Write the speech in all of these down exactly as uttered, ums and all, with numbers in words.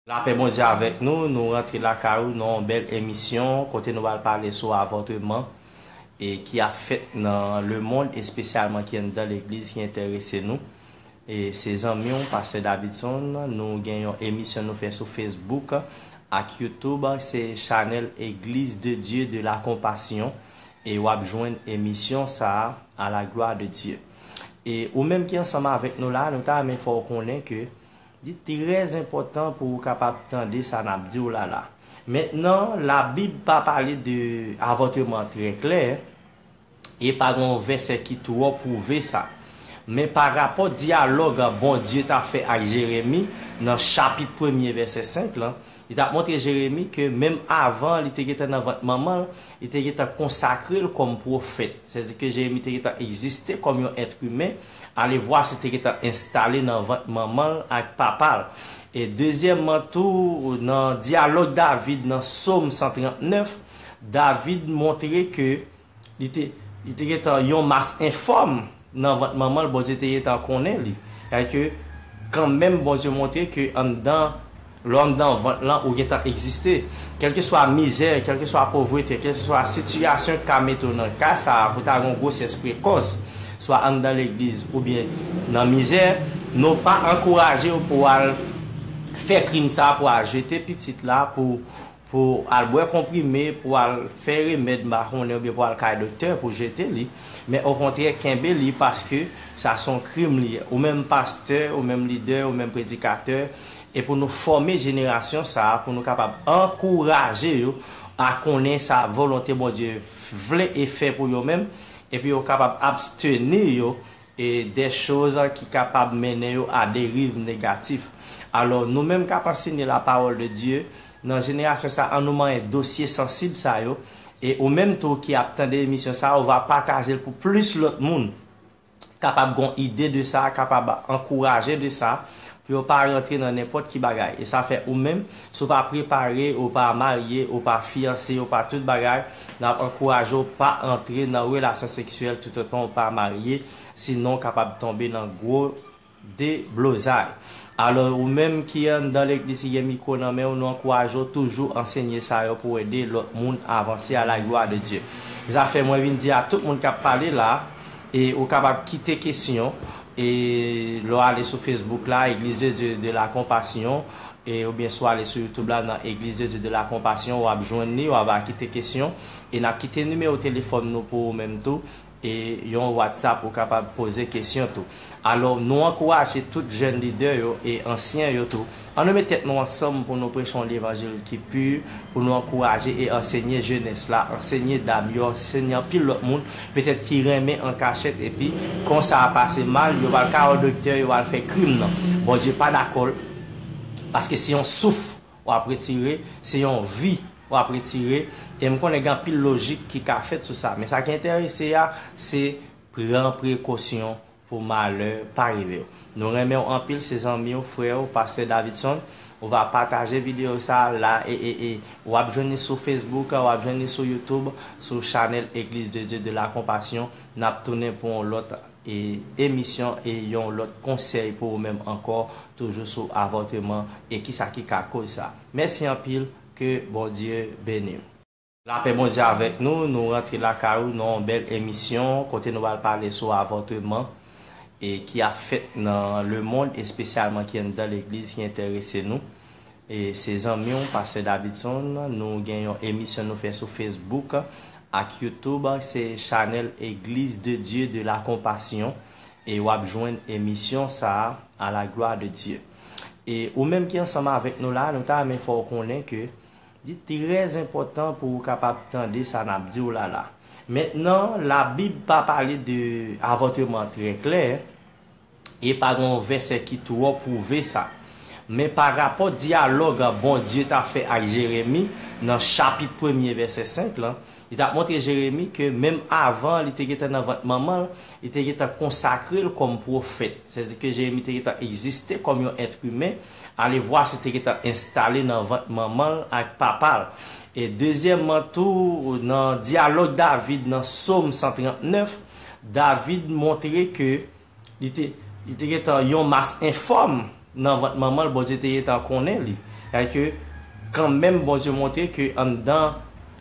Lapè Bondye avèk nou, nou rantre lakay ou nan yon bèl emisyon kote nou pral pale sou avòtman e ki ap fèt nan lemonn, espesyalman ki anndan legliz ki enterese nou. E se zanmi w, Pastè Davidson, nou gen yon emisyon nou fè sou Facebook ak YouTube, se chanèl Église de Dieu de la Compassion, e w ap jwenn emisyon sa a, à la gloire de Dieu. E ou menm ki ansanm avèk nou la, nou ta renmen fè w konnen ke li trè enpòtan pou ou kapab tande sa n ap di w la la. Mentnan, Labib pa pale de avòtman trè klè, e pa gen yon vèsè ki twò pwouve sa. Men pa rapò dyalòg Bondye t ap fè ak Jeremi nan chapit premye vèsè senk lan, li t ap montre Jeremi ke menm avan li te gentan nan vant manman l, li te gentan konsakre l kòm pwofèt. Sètadi ke Jeremi te gentan egziste kòm yon èt imen, alevwa si te gentan enstale nan vant manman l ak papa l. E dezyèmman tou, nan dyalòg David nan Sòm san trant nèf, David montre ke li te, li te gentan yon mas enfòm nan vant manman l, Bondye te gentan konnen li. Sètadi ke kanmenm Bondye montre ke anndan, lè w anndan vant lan, ou gentan egziste. Kèlkeswa mizè, kèlkeswa povrete, kèlkeswa sitiyasyon ki ka mete w nan ka sa a, pou ta gen yon gwosès prekòs, swa anndan legliz oubyen nan mizè, nou pa ankouraje w pou w al fè krim sa a, pou w al jete pitit la, pou, pou al bwè konprime, pou al fè remèd, m pa konnen, oubyen pou al kay doktè pou jete li. Men okontrè, kenbe li, paske sa se yon krim li ye. Ou menm pastè, ou menm lidè, ou menm predikatè, e pou nou fòme jenerasyon sa a, pou nou kapab ankouraje yo a konnen sa volonte Bondye vle e fè pou yo menm, epi yo kapab absteni yo e de choz ki kapab mennen yo a deriv negatif. Alò, nou menm k ap ansenye lapawòl de Dye, nan jenerasyon sa, ann nou manyen dosye sansib sa yo, e ou menm tou ki ap tande emisyon sa, ou va pataje l pou plis lòt moun kapab gon ide de sa, kapab ankouraje de sa, pou yo pa rantre nan nenpòt ki bagay. E sa fè ou menm, si w pa prepare, ou pa marye, ou pa fiyanse, ou pa tout bagay, n ap ankouraje w pa antre nan relasyon seksyèl toutotan ou pa marye, sinon w kapab tonbe nan gwo deblozay. Alò, ou menm ki anndan legliz ki gen mikwo nan men w, nou ankouraje w toujou ansenye sa yo pou ede lòt moun avanse à la gloire de Dieu. Sa fè mwen vin di a tout moun k ap pale la, e ou kapab kite kesyon, e lè w ale sou Facebook la, Église de Dieu de la Compassion, e oubyen si w ale sou YouTube la nan Église de Dieu de la Compassion, w ap jwenn li, w ap kite kesyon, e n ap kite nimewo telefòn nou pou ou menm tou, e yon WhatsApp ou kapab poze kesyon tou. Alò, nou ankouraje tout jèn lidè yo e ansyen yo tou. Ann nou met tèt nou ansanm pou nou preche yon levanjil ki pi, pou nou ankouraje e ansenye jenès la, ansenye dam yo, ansenye anpil lòt moun, petèt ki renmen an kachèt, epi konsa a pase mal, yo pral kay yon doktè, yo pral fè krim nan. Bondye pa dakò l, paske se yon souf w ap retire, se yon vi w ap retire, e m konnen gen anpil lojik ki ka fèt sou sa. Men sa ki enterese a, se pran prekosyon pou malè pa rive w. Nou renmen w anpil, se zanmi w, frè w, Pastè Davidson. Ou va pataje videyo sa a la, e, e, e w ap jwenn li sou Facebook, w ap jwenn li sou YouTube, sou chanèl Église de Dieu de la Compassion. N ap tounen pou yon lòt, e, emisyon e yon lòt konsèy pou ou menm ankò, toujou sou avòtman e kisa ki ka koz sa. Mèsi anpil, ke Bondye beni w. Lapè Bondye avèk nou, nou rantre lakay ou nan yon bèl emisyon kote nou pral pale sou avòtman e ki ap fèt nan lemonn, espesyalman ki anndan legliz ki enterese nou. E se zanmi w, Pastè Davidson, nou gen yon emisyon nou fè sou Facebook ak YouTube, se chanèl Église de Dieu de la Compassion, e w ap jwenn emisyon sa a, à la gloire de Dieu. E ou menm ki ansanm avèk nou la, nou ta renmen fè w konnen ke li trè enpòtan pou ou kapab tande sa n ap di w la la. Mentnan, Labib pa pale de avòtman trè klè, e pa gen yon vèsè ki twò pwouve sa. Men pa rapò dyalòg Bondye t ap fè ak Jeremi nan chapit premye, vèsè senk lan, li t ap montre Jeremi ke menm avan li te gentan nan vant manman l, li te gentan konsakre l kòm pwofèt. Sètadi ke Jeremi te gentan egziste kòm yon èt imen, alevwa si te gentan enstale nan vant manman l ak papa l. E dezyèmman tou, nan dyalòg David nan Sòm san trant nèf, David montre ke li te, li te gentan yon mas enfòm nan vant manman l, Bondye te gentan konnen li. Èske kanmenm Bondye montre ke anndan,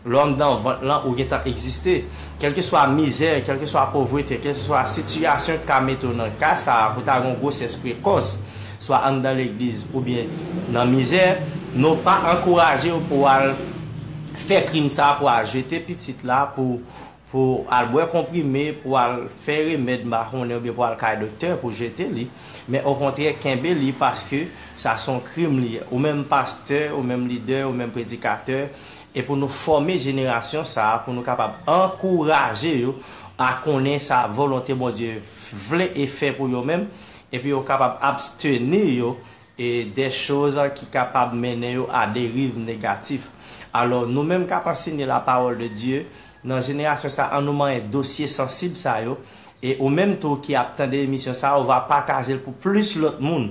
lè w anndan vant lan, ou gentan egziste? Kèlkeswa mizè, kèlkeswa povrete, kèlkeswa sitiyasyon ki ka mete w nan ka sa a, pou ta gen yon gwosès prekòs, swa anndan legliz oubyen nan mizè, nou pa ankouraje w pou w al fè krim sa a, pou w al jete pitit la, pou pou al bwè konprime, pou al fè remèd, m pa konnen, oubyen pou al kay doktè pou jete li. Men okontrè, kenbe li, paske sa se yon krim li ye. Ou menm pastè, ou menm lidè, ou menm predikatè, e pou nou fòme jenerasyon sa a, pou nou kapab ankouraje yo a konnen sa volonte Bondye vle e fè pou yo menm, epi yo kapab absteni yo e de choz ki kapab mennen yo a deriv negatif. Alò, nou menm k ap ansenye la parole de Dieu, nan jenerasyon sa, ann nou manyen dosye sansib sa yo, e ou menm tou ki ap tande emisyon sa, ou va pataje l pou plis lòt moun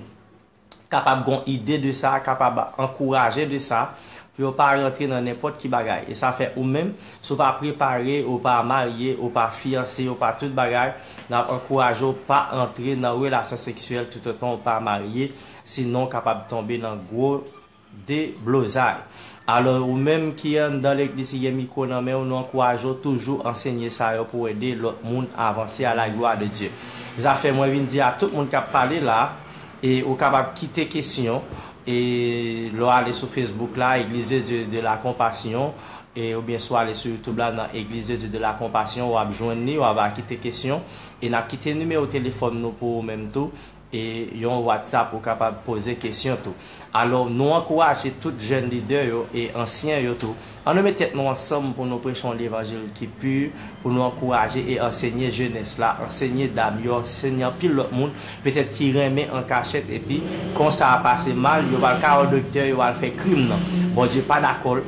kapab gon ide de sa, kapab ankouraje de sa, pou yo pa rantre nan nenpòt ki bagay. E sa fè ou menm, si w pa prepare, ou pa marye, ou pa fiyanse, ou pa tout bagay, n ap ankouraje w pa antre nan relasyon seksyèl toutotan ou pa marye, sinon w kapab tonbe nan gwo deblozay. Alò, ou menm ki anndan legliz, ki gen mikwo nan men w, nou ankouraje w toujou ansenye sa yo pou ede lòt moun avanse à la gloire de Dieu. Zafè mwen vin di a tout moun k ap pale la, e ou kapab kite kesyon, e lè w ale sou Facebook la, Église de Dieu de la Compassion, e oubyen si w ale sou YouTube la nan Église de Dieu de la Compassion, w ap jwenn li, w ap kite kesyon, e n ap kite nimewo telefòn nou pou ou menm tou, e yon WhatsApp ou kapab poze kesyon tou. Alò, nou ankouraje tout jèn lidè yo e ansyen yo tou. Ann nou met tèt nou ansanm pou nou preche yon levanjil ki pi, pou nou ankouraje e ansenye jenès la, ansenye dam yo, ansenye anpil lòt moun, petèt ki renmen an kachèt, epi konsa a pase mal, yo pral ka wè doktè, yo pral fè krim nan. Bondye pa dakò l,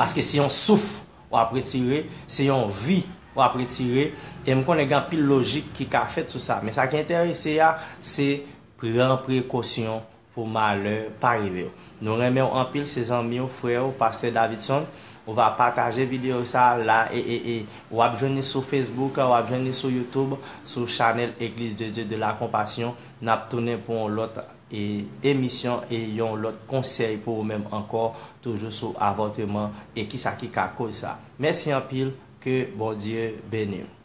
paske se yon souf w ap retire, se yon vi w ap retire, e m konnen gen anpil lojik ki ka fèt sou sa. Men sa ki enterese a, se pran prekosyon pou malè pa rive w. Nou renmen w anpil, se zanmi w, frè w, pastè Davidson. Ou va pataje videyo sa a la, e, e, e w ap jwenn li sou Facebook, w ap jwenn li sou YouTube, sou chanèl Église de Dieu de la Compassion. N ap tounen pou yon lòt, e, emisyon e yon lòt konsèy pou ou menm ankò, toujou sou avòtman e kisa ki ka koz sa. Mèsi anpil, ke Bondye beni w.